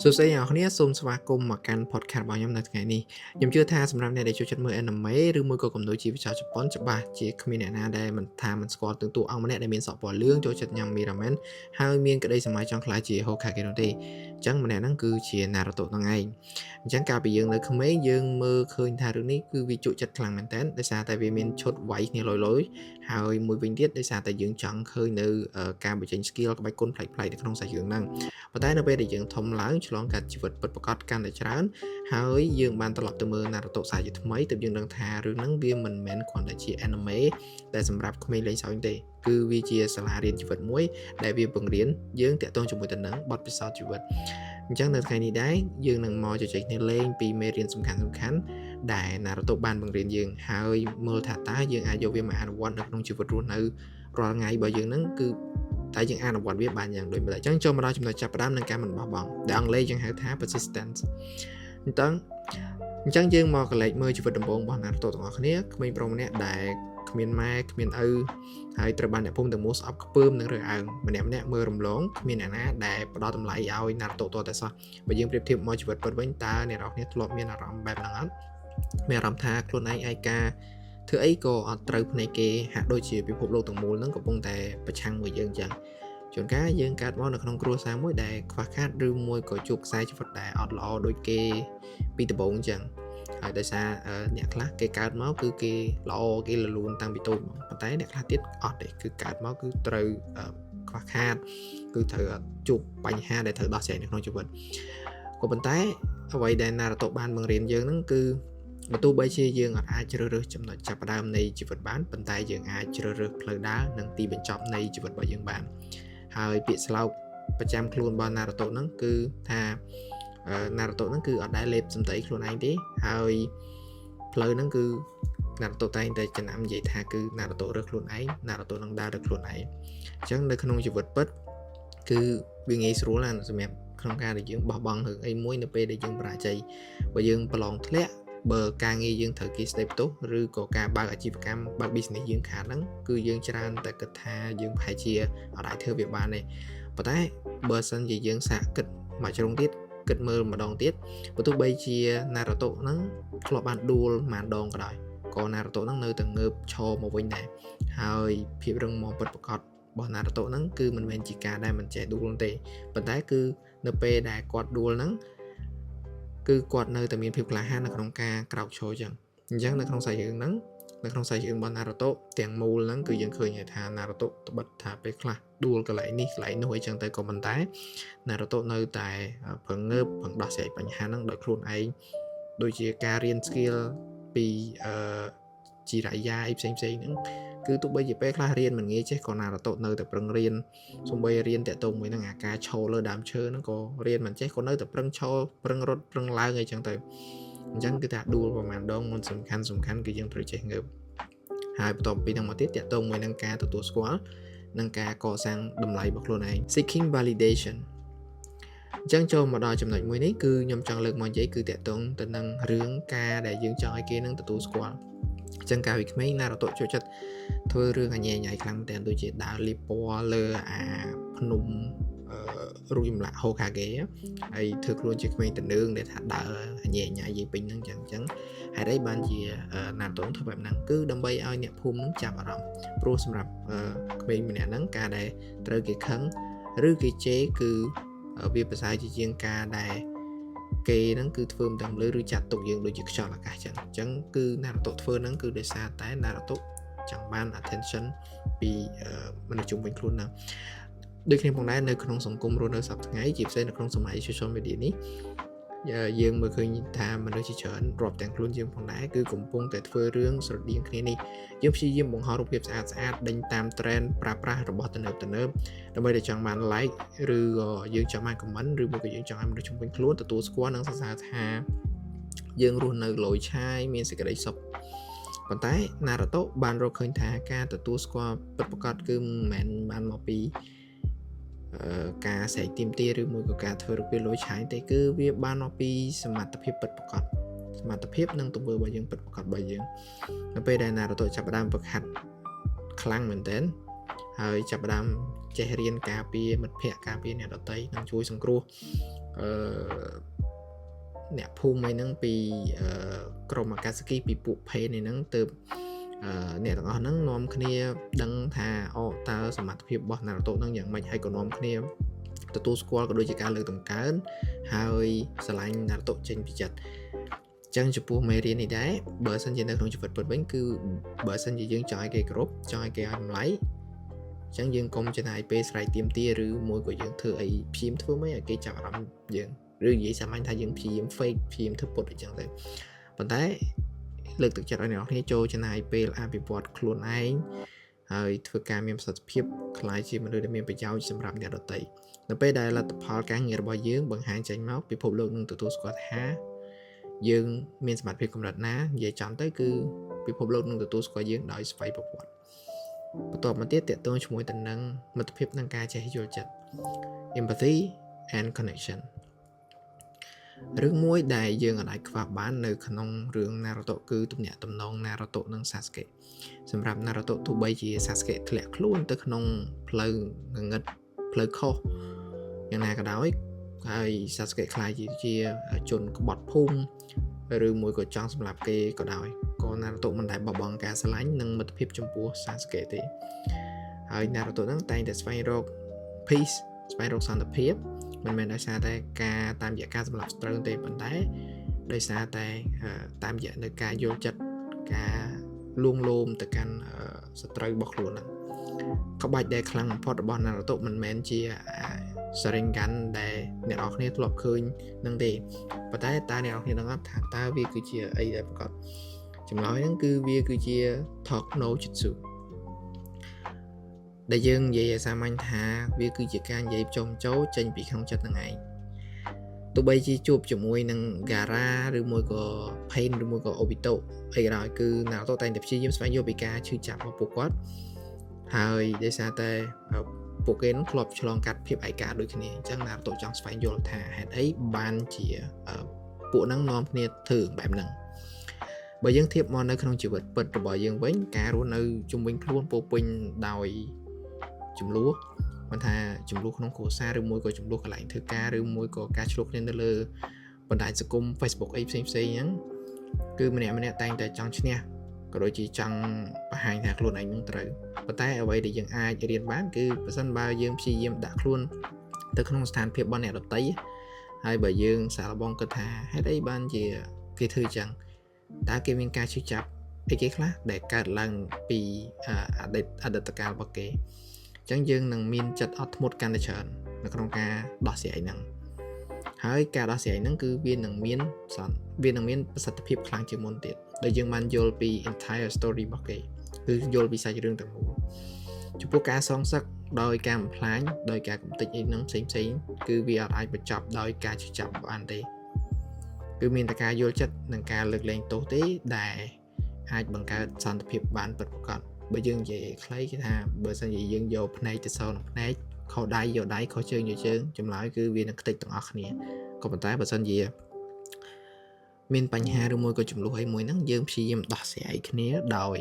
សួស្តីអ្នកនរគ្នាសូមស្វាគមន៍មកកាន់ podcast របស់ខ្ញុំនៅថ្ងៃនេះខ្ញុំជឿថាសម្រាប់អ្នកដែលចូលចិត្តមើល anime ឬមួយក៏គំនូរជីវចលជប៉ុនច្បាស់ជាគ្មានអ្នកណាដែលមិនថាមិនស្គាល់ទាំងតួអង្គម្នាក់ដែលមានសក់ពណ៌លឿងចូលចិត្តញ៉ាំមីរ៉ាមែនហើយមានក្តីសម័យចង់ក្លាយជា Hokage នោះទេអញ្ចឹងម្នាក់ហ្នឹងគឺជា Naruto ហ្នឹងឯងអញ្ចឹងកាលពីយើងនៅក្មេងយើងមើលឃើញថារឿងនេះគឺវាជក់ចិត្តខ្លាំងមែនតើដោយសារតែវាមានឈុតវាយគ្នាលយៗហើយមួយវិញទៀតដោយសារតែយើងចង់ឃើញនៅការបញ្ចេញ skill ក្បាច់គុណប្លែកៗនៅក្នុងសាច់រឿងហ្នឹងប៉ុន្តែនៅពេលដែលយើងធំឡើងឆ្លងកាត់ជីវិតពិតប្រាកដកាន់តែច្រើនហើយយើងបានត្រឡប់ទៅមើល Naruto សាជាថ្មីទើបយើងដឹងថារឿងហ្នឹងវាមិនមែនគ្រាន់តែជា anime ដែលសម្រាប់ក្មេងលេងសើចទេគឺវាជាសាលារៀនជីវិតមួយដែលវាបង្រៀនយើងតាក់ទងជាមួយទៅនឹងបទពិសោធន៍ជីវិតអញ្ចឹងនៅថ្ងៃនេះដែរយើងនឹងមកជជែកគ្នាលេងពីមេរៀនសំខាន់សំខាន់ដែល Naruto បានបង្រៀនយើងហើយមើលថាតើយើងអាចយកវាមកអនុវត្តនៅក្នុងជីវិតរស់នៅរាល់ថ្ងៃរបស់យើងហ្នឹងគឺតែយើងអនុវត្តវាបានយ៉ាងដូចម្តេចអញ្ចឹងចូលមកដល់ចំណុចចាប់ផ្ដើមនឹងការមិនបោះបង់ដែលអង់គ្លេសយើងហៅថា persistence អញ្ចឹងអញ្ចឹងយើងមកកលេចមើលជីវិតដំបូងរបស់ Naruto ទាំងអស់គ្នាក្មេងប្រុសម្នាក់ដែលគ្មានម៉ែគ្មានឪហើយត្រូវបានអ្នកភូមិទាំងមូលស្អប់ខ្ពើមនិងរើសអើងម្នាក់ម្នាក់មើលរំលងគ្មានអ្នកណាដែលផ្ដល់តម្លៃឲ្យ Naruto តតែសោះបើយើងប្រៀបធៀបមកជីវិតពិតវិញតើអ្នកនរគ្នាធ្លាប់មានអារម្មណ៍បែបហ្នឹងអត់មានអារម្មណ៍ថាខ្លួនឯងឯកាធ្វើអីក៏អត់ត្រូវភ្នែកគេហាក់ដូចជាពិភពលោកទាំងមូលហ្នឹងកំពុងតែប្រឆាំងមួយយើងអញ្ចឹងជួនកាលយើងកើតមកនៅក្នុងគ្រួសារមួយដែលខ្វះខាតឬមួយក៏ជួបខ្សែជីវិតដែលអត់ល្អដូចគេពីដំបូងអញ្ចឹងហើយដោយសារអ្នកខ្លះគេកើតមកគឺគេល្អគេលលូនតាំងពីតូចមកប៉ុន្តែអ្នកខ្លះទៀតអត់ទេគឺកើតមកគឺត្រូវខ្វះខាតគឺត្រូវជួបបញ្ហាដែលត្រូវដោះស្រាយនៅក្នុងជីវិតក៏ប៉ុន្តែអ្វីដែល Naruto បានបង្រៀនយើងហ្នឹងគឺបើទោះបីជាយើងអាចជ្រើសរើសចំណុចចាប់ផ្ដើមនៃជីវិតបានប៉ុន្តែយើងអាចជ្រើសរើសផ្លូវដើរនិងទីបញ្ចប់នៃជីវិតរបស់យើងបានហើយពាក្យស្លោកប្រចាំខ្លួនរបស់ Naruto ហ្នឹងគឺថា Naruto ហ្នឹងគឺអត់ដែលលេបសំដីខ្លួនឯងទេហើយផ្លូវហ្នឹងគឺ Naruto តែងតែចំណាំនិយាយថាគឺ Naruto រើសខ្លួនឯង Naruto នឹងដើររើសខ្លួនឯងអញ្ចឹងនៅក្នុងជីវិតពិតគឺវាងាយស្រួលណាស់សម្រាប់ក្នុងការដែលយើងបោះបង់រឿងអីមួយនៅពេលដែលយើងបរាជ័យបើយើងប្រឡងធ្លាក់បើការងារយើងត្រូវគេស្ដីបន្ទោសឬក៏ការបើកអាជីវកម្មបើក business យើងខាតហ្នឹងគឺយើងច្រើនតែគិតថាយើងប្រហែលជាអត់អាចធ្វើវាបានទេប៉ុន្តែបើសិនជាយើងសាកគិតមួយជ្រុងទៀតគិតមើលម្ដងទៀតបើទោះបីជា Naruto ហ្នឹងធ្លាប់បានដួលមួយដងក៏ដោយក៏ Naruto ហ្នឹងនៅតែងើបឈរមកវិញដែរហើយភាពរឹងមាំពិតប្រាកដរបស់ Naruto ហ្នឹងគឺមិនមែនជាការដែលមិនចេះដួលទេប៉ុន្តែគឺនៅពេលដែលគាត់ដួលហ្នឹងគឺគាត់នៅតែមានភាពក្លាហាននៅក្នុងការក្រោកឈរចឹងអញ្ចឹងនៅក្នុងសាច់រឿងហ្នឹងនៅក្នុងសាច់រឿងរបស់ Naruto ទាំងមូលហ្នឹងគឺយើងឃើញថា Naruto ត្បិតថាពេលខ្លះដួលកន្លែងនេះកន្លែងនោះអីចឹងទៅក៏ប៉ុន្តែ Naruto នៅតែប្រងើបប្រឹងដោះស្រាយបញ្ហាហ្នឹងដោយខ្លួនឯងដូចជាការរៀន skill ពីអឺជីរ៉ាយាអីផ្សេងផ្សេងហ្នឹងគឺទោះបីជាពេលខ្លះរៀនមិនងាយចេះក៏ Naruto នៅតែប្រឹងរៀនសូម្បីរៀនតាក់ទងមួយនឹងអាការឈរលើដើមឈើហ្នឹងក៏រៀនមិនចេះក៏នៅតែប្រឹងឈរប្រឹងរត់ប្រឹងឡើងអីចឹងទៅអញ្ចឹងគឺថាដួលប្រហែលដងមុនសំខាន់សំខាន់គឺយើងត្រូវចេះងើបហើយបន្ទាប់ពីហ្នឹងមកទៀតតាក់ទងមួយនឹងការទទួលស្គាល់និងការកសាងតម្លៃរបស់ខ្លួនឯង seeking validation អញ្ចឹងចូលមកដល់ចំណុចមួយនេះគឺខ្ញុំចង់លើកមកនិយាយគឺតាក់ទងទៅនឹងរឿងការដែលយើងចង់ឲ្យគេនឹងទទួលស្គាល់អញ្ចឹងកាលពីក្មេង Naruto ចូលចិត្តធ្វើរឿងអញញ៉ៃខ្លាំងមែនទែនដូចជាដើរលាបពណ៌លើអាភ្នំអឺរូបចម្លាក់ Hokage ហើយធ្វើខ្លួនជាក្មេងតនឿងដែលថាដើរអញញ៉ៃយីពេញហ្នឹងអញ្ចឹងអញ្ចឹងហេតុអីបានជា Naruto ធ្វើបែបហ្នឹងគឺដើម្បីឲ្យអ្នកភូមិហ្នឹងចាប់អារម្មណ៍ព្រោះសម្រាប់ក្មេងម្នាក់ហ្នឹងការដែលត្រូវគេខឹងឬគេជេរគឺវាប្រសើរជាជាងការដែលគេហ្នឹងគឺធ្វើមិនដឹងលើឬចាត់ទុកយើងដូចជាខ្យល់អាកាសចឹងអញ្ចឹងគឺ Naruto ធ្វើហ្នឹងគឺដោយសារតែ Naruto ចង់បាន attention ពីមនុស្សជុំវិញខ្លួនហ្នឹងដូចគ្នាផងដែរនៅក្នុងសង្គមរស់នៅសប្តាហ៍ថ្ងៃជាពិសេសនៅក្នុងសម័យ social media នេះយើងមើលឃើញថាមនុស្សជាច្រើនរាប់ទាំងខ្លួនយើងផងដែរគឺកំពុងតែធ្វើរឿងស្រដៀងគ្នានេះយើងព្យាយាមបង្ហោះរូបភាពស្អាតស្អាតដេញតាម trend ប្រើប្រាស់របស់ទំនើបទំនើបដើម្បីតែចង់បាន like ឬក៏យើងចង់បាន comment ឬមួយក៏យើងចង់ឲ្យមនុស្សជុំវិញខ្លួនទទួលស្គាល់និងសរសើរថាយើងរស់នៅលយឆាយមានសេចក្តីសុខប៉ុន្តែ Naruto បានរកឃើញថាការទទួលស្គាល់ពិតប្រាកដគឺមិនមែនបានមកពីការស្រែកទាមទារឬមួយក៏ការធ្វើរូបភាពលយឆាយទេគឺវាបានមកពីសមត្ថភាពពិតប្រាកដសមត្ថភាពនិងទង្វើរបស់យើងពិតប្រាកដរបស់យើងនៅពេលដែល Naruto ចាប់ផ្ដើមប្រខាត់ខ្លាំងមែនទែនហើយចាប់ផ្ដើមចេះរៀនការពារមិត្តភ័ក្តិការពារអ្នកដទៃនិងជួយសង្គ្រោះ អ្នកភូមិអីហ្នឹងពីក្រុមអាកាសគីពីពួកផេនហ្នឹងទៅអ្នកទាំងអស់ហ្នឹងនាំគ្នាដឹងថាអូតើសមត្ថភាពរបស់ Naruto ហ្នឹងយ៉ាងម៉េចហើយក៏នាំគ្នាទទួលស្គាល់ក៏ដូចជាការលើកតម្កើងហើយស្រឡាញ់ Naruto ចេញពីចិត្តចឹងចំពោះមេរៀននេះដែរបើសិនជានៅក្នុងជីវិតពិតវិញគឺបើសិនជាយើងចង់ឲ្យគេគោរពចង់ឲ្យគេឲ្យតម្លៃចឹងយើងកុំចំណាយពេលស្រែកទាមទារឬមួយក៏យើងធ្វើអីព្យាយាមធ្វើមិនឲ្យគេចាប់អារម្មណ៍យើងឬនិយាយសាមញ្ញថាយើងព្យាយាម fake ព្យាយាមធ្វើពុតអីចឹងទៅប៉ុន្តែលើកទឹកចិត្តឲ្យអ្នកនរគ្នាចូលចំណាយពេលអភិវឌ្ឍខ្លួនឯងហើយធ្វើការមានប្រសិទ្ធភាពក្លាយជាមនុស្សដែលមានប្រយោជន៍សម្រាប់អ្នកដទៃនៅពេលដែលលទ្ធផលការងាររបស់យើងបង្ហាញចេញមកពិភពលោកនឹងទទួលស្គាល់ថាយើងមានសមត្ថភាពកម្រិតណានិយាយចំទៅគឺពិភពលោកនឹងទទួលស្គាល់យើងដោយស្វ័យប្រវត្តិបន្ទាប់មកទៀតតកតងជាមួយទៅនឹងមិត្តភាពនិងការចេះយល់ចិត្ត empathy and connection រឿងមួយដែលយើងអាចខ្វះបាននៅក្នុងរឿង Naruto គឺទំនាក់ទំនង Naruto និង Sasuke សម្រាប់ Naruto ទោះបីជា Sasuke ធ្លាក់ខ្លួនទៅក្នុងផ្លូវងងឹតផ្លូវខុសយ៉ាងណាក៏ដោយហើយ Sasuke ក្លាយជាជនក្បត់ភូមិឬមួយក៏ចង់សម្លាប់គេក៏ដោយក៏ Naruto មិនដែលបោះបង់ការស្រឡាញ់និងមិត្តភាពចំពោះ Sasuke ទេហើយ Naruto ហ្នឹងតែងតែស្វែងរក peace ស្វែងរកសន្តិភាពមិនមែនដោយសារតែការតាមរយៈការសម្លាប់សត្រូវទេប៉ុន្តែដោយសារតែតាមរយៈនៅការយល់ចិត្តការលួងលោមទៅកាន់សត្រូវរបស់ខ្លួនហ្នឹងក្បាច់ដែលខ្លាំងបំផុតរបស់ Naruto មិនមែនជា Sharingan ដែលអ្នកនរគ្នាធ្លាប់ឃើញនឹងទេប៉ុន្តែតើអ្នកនរគ្នាដឹងអត់ថាតើវាគឺជាអីដែលប្រកបចម្លើយហ្នឹងគឺវាគឺជា Talk no Jutsu ដែលយើងនិយាយឲ្យសាមញ្ញថាវាគឺជាការនិយាយចុំចូលចេញពីក្នុងចិត្តហ្នឹងឯងទោះបីជាជួបជាមួយនឹង Gaara ឬមួយក៏ Pain ឬមួយក៏ Obito អីក៏ដោយគឺ Naruto តែងតែព្យាយាមស្វែងយល់ពីការឈឺចាប់របស់ពួកគាត់ហើយដោយសារតែពួកគេនឹងធ្លាប់ឆ្លងកាត់ភាពឯកាដូចគ្នាអញ្ចឹង Naruto ចង់ស្វែងយល់ថាហេតុអីបានជាពួកហ្នឹងនាំគ្នាធ្វើបែបហ្នឹងបើយើងធៀបមកនៅក្នុងជីវិតពិតរបស់យើងវិញការរស់នៅជុំវិញខ្លួនពោពេញដោយចំនួនមិនថាចំនួនក្នុងគ្រួសារឬមួយក៏ចំនួនកន្លែងធ្វើការឬមួយក៏ការឆ្លុះគ្នានៅលើបណ្ដាញសង្គម Facebook អីផ្សេងផ្សេងហ្នឹងគឺម្នាក់ម្នាក់តែងតែចង់ឈ្នះក៏ដូចជាចង់បង្ហាញថាខ្លួនឯងនឹងត្រូវប៉ុន្តែអ្វីដែលយើងអាចរៀនបានគឺបើសិនបើយើងព្យាយាមដាក់ខ្លួនទៅក្នុងស្ថានភាពរបស់អ្នកដទៃហើយបើយើងសាកល្បងគិតថាហេតុអីបានជាគេធ្វើចឹងតើគេមានការឈឺចាប់អីគេខ្លះដែលកើតឡើងពីអតីតអតីតកាលរបស់គេអញ្ចឹងយើងនឹងមានចិត្តអត់ធ្មត់កាន់តែច្រើននៅក្នុងការដោះស្រាយហ្នឹងហើយការដោះស្រាយហ្នឹងគឺវានឹងមានសន្វានឹងមានប្រសិទ្ធភាពខ្លាំងជាងមុនទៀតដែលយើងបានយល់ពី entire story របស់គេគឺយល់ពីសាច់រឿងទាំងមូលចំពោះការសងសឹកដោយការបំផ្លាញដោយការកំទេចអីហ្នឹងផ្សេងផ្សេងគឺវាអត់អាចបញ្ចប់ដោយការឈឺចាប់បានទេគឺមានតែការយល់ចិត្តនិងការលើកលែងទោសទេដែលអាចបង្កើតសន្តិភាពបានពិតប្រាកដបើយើងនិយាយឲ្យខ្លីគេថាបើសិនជាយើងយកភ្នែកទៅសងនឹងភ្នែកខុសដៃយកដៃខុសជើងយកជើងចម្លើយគឺវានឹងខ្ទេចទាំងអស់គ្នាក៏ប៉ុន្តែបើសិនជាមានបញ្ហាឬមួយក៏ចំនួនអីមួយហ្នឹងយើងព្យាយាមដោះស្រាយគ្នាដោយ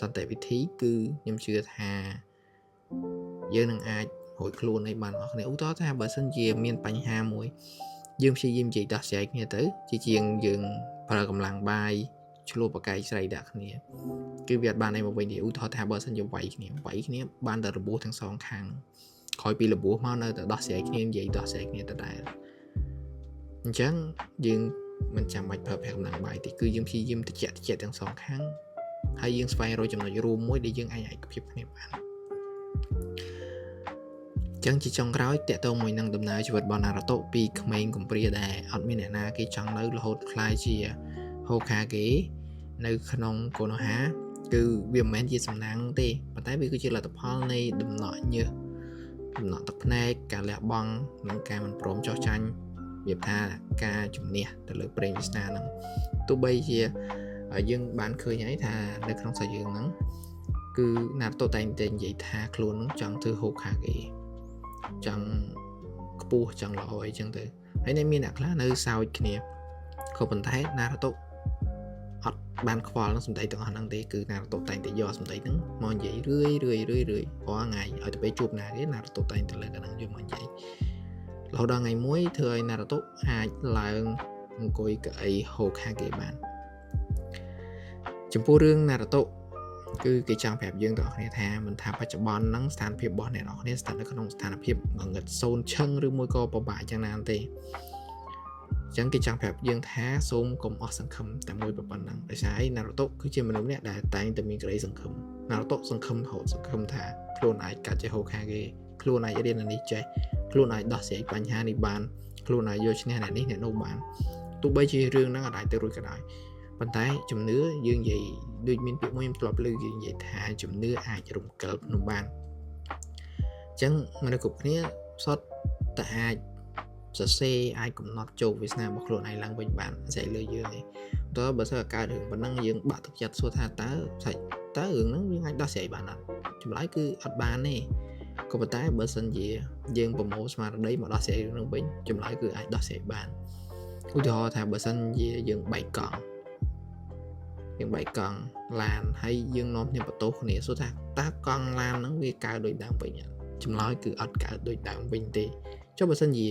សន្តិវិធីគឺខ្ញុំជឿថាយើងនឹងអាចរួចខ្លួនអីបានអស់គ្នាឧទាហរណ៍ថាបើសិនជាមានបញ្ហាមួយយើងព្យាយាមនិយាយដោះស្រាយគ្នាទៅជាជាងយើងប្រើកម្លាំងបាយឆ្លោះបកាយស្រីដាក់គ្នាគឺវាអត់បានអីមកវិញទេឧទាហរណ៍ថាបើសិនជាវាយគ្នាវាយគ្នាបានតែរបួសទាំងសងខាងក្រោយពីរបួសមកនៅតែដោះស្រាយគ្នានិយាយដោះស្រាយគ្នាដដែលអញ្ចឹងយើងមិនចាំបាច់ប្រើប្រាស់កម្លាំងបាយទេគឺយើងព្យាយាមតិចតិចទាំងសងខាងហើយយើងស្វែងរកចំណុចរួមមួយដែលយើងអាចឯកភាពគ្នាបានចឹងជាចុងក្រោយតកតងមួយនឹងដំណើរជីវិតរបស់ Naruto ពីក្មេងកំព្រាដែលអត់មានអ្នកណាគេចង់នៅរហូតក្លាយជា Hokage នៅក្នុងកូណូហាគឺវាមិនមែនជាសំណាងទេប៉ុន្តែវាគឺជាលទ្ធផលនៃដំណក់ញើសដំណក់ទឹកភ្នែកការលះបង់និងការមិនព្រមចោះចាញ់របៀបថាការជំនះទៅលើប្រេងវាសនាហ្នឹងទោះបីជាយើងបានឃើញហើយថានៅក្នុងសាច់រឿងហ្នឹងគឺ Naruto តែងតែនិយាយថាខ្លួនហ្នឹងចង់ធ្វើ Hokage ចង់ខ្ពស់ចង់ល្អអីចឹងទៅហើយនៅមានអ្នកខ្លះនៅសោចគ្នាក៏ប៉ុន្តែ Naruto អត់បានខ្វល់នឹងសម្ដីទាំងអស់ហ្នឹងទេគឺ Naruto តែងតែយកសម្ដីហ្នឹងមកនិយាយរឿយរឿយរឿយរឿយរាល់ថ្ងៃឲ្យទៅពេលជួបណាគេ Naruto តែងតែលើកអាហ្នឹងយកមកនិយាយ រហូតដល់ថ្ងៃមួយធ្វើឲ្យ Naruto អាចឡើងអង្គុយកៅអី Hokage បានចំពោះរឿង Naruto គឺគេចង់ប្រាប់យើងទាំងអស់គ្នាថាមិនថាបច្ចុប្បន្នហ្នឹងស្ថានភាពរបស់អ្នកនរគ្នាស្ថិតនៅក្នុងស្ថានភាពងងឹតសូន្យឈឹងឬមួយក៏ពិបាកយ៉ាងណាទេអញ្ចឹងគេចង់ប្រាប់យើងថាសូមកុំអស់សង្ឃឹមតែមួយប៉ុណ្ណឹងដោយសារអី Naruto គឺជាមនុស្សម្នាក់ដែលតែងតែមានក្តីសង្ឃឹម Naruto សង្ឃឹមរហូតសង្ឃឹមថាខ្លួនអាចកាត់ជា Hokage ខ្លួនអាចរៀនអានេះចេះខ្លួនអាចដោះស្រាយបញ្ហានេះបានខ្លួនអាចយកឈ្នះអ្នកនេះអ្នកនោះបានទោះបីជារឿងហ្នឹងអាចទៅរួចក៏ដោយប៉ុន្តែជំនឿយើងនិយាយដូចមានពាក្យមួយខ្ញុំធ្លាប់ឮគេនិយាយថាជំនឿអាចរំកិលភ្នំបានអញ្ចឹងមនុស្សគ្រប់គ្នាសុទ្ធតែអាចសរសេរអាចកំណត់ជោគវាសនារបស់ខ្លួនឯងឡើងវិញបានអាស្រ័យលើយើងឯងតើបើសិនកើតរឿងប៉ុណ្ណឹងយើងបាក់ទឹកចិត្តសួរថាតើសាច់តើរឿងហ្នឹងយើងអាចដោះស្រាយបានអត់ចម្លើយគឺអត់បានទេក៏ប៉ុន្តែបើសិនជាយើងប្រមូលស្មារតីមកដោះស្រាយរឿងហ្នឹងវិញចម្លើយគឺអាចដោះស្រាយបានឧទាហរណ៍ថាបើសិនជាយើងបែកកង់យើងបែកកង់ឡានហើយយើងនាំគ្នាបន្ទោសគ្នាសួរថាតើកង់ឡានហ្នឹងវាកើតដូចដើមវិញចម្លើយគឺអត់កើតដូចដើមវិញទេចុះបើសិនជា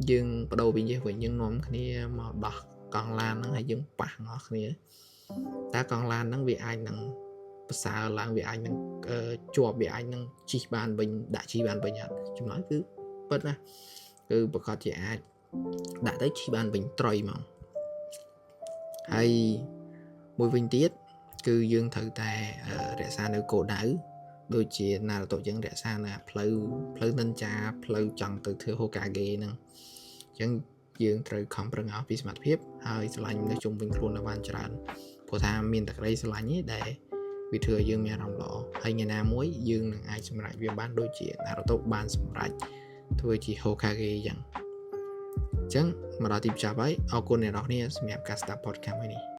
យើងបដូរវិញវិញយើងនាំគ្នាមកដោះកង់ឡានហ្នឹងហើយយើងប៉ះងអស់គ្នាតើកង់ឡានហ្នឹងវាអាចនឹងប្រសើរឡើងវាអាចនឹងជាប់វាអាចនឹងជិះបានវិញដាក់ជិះបានវិញអត់ចម្លើយគឺពិតណាគឺប្រកាសជាអាចដាក់ទៅជិះបានវិញត្រុយហ្មងហើយមួយវិញទៀតគឺយើងត្រូវតែរក្សានៅគោលដៅដូចជា Naruto យើងរក្សានៅផ្លូវផ្លូវ Ninja ផ្លូវចង់ទៅធ្វើ Hokage ហ្នឹងអញ្ចឹងយើងត្រូវខំប្រឹងឲ្យពីសមត្ថភាពហើយស្រឡាញ់នៅជុំវិញខ្លួនឲ្យបានច្រើនព្រោះថាមានតែក្តីស្រឡាញ់ទេដែលវាធ្វើឲ្យយើងមានអារម្មណ៍ល្អហើយថ្ងៃណាមួយយើងនឹងអាចសម្រេចវាបានដូចជា Naruto បានសម្រេចធ្វើជា Hokage អញ្ចឹងអញ្ចឹងមកដល់ទីបញ្ចប់ហើយអរគុណអ្នកនរគ្នាសម្រាប់ការស្ដាប់ podcast មួយនេះ។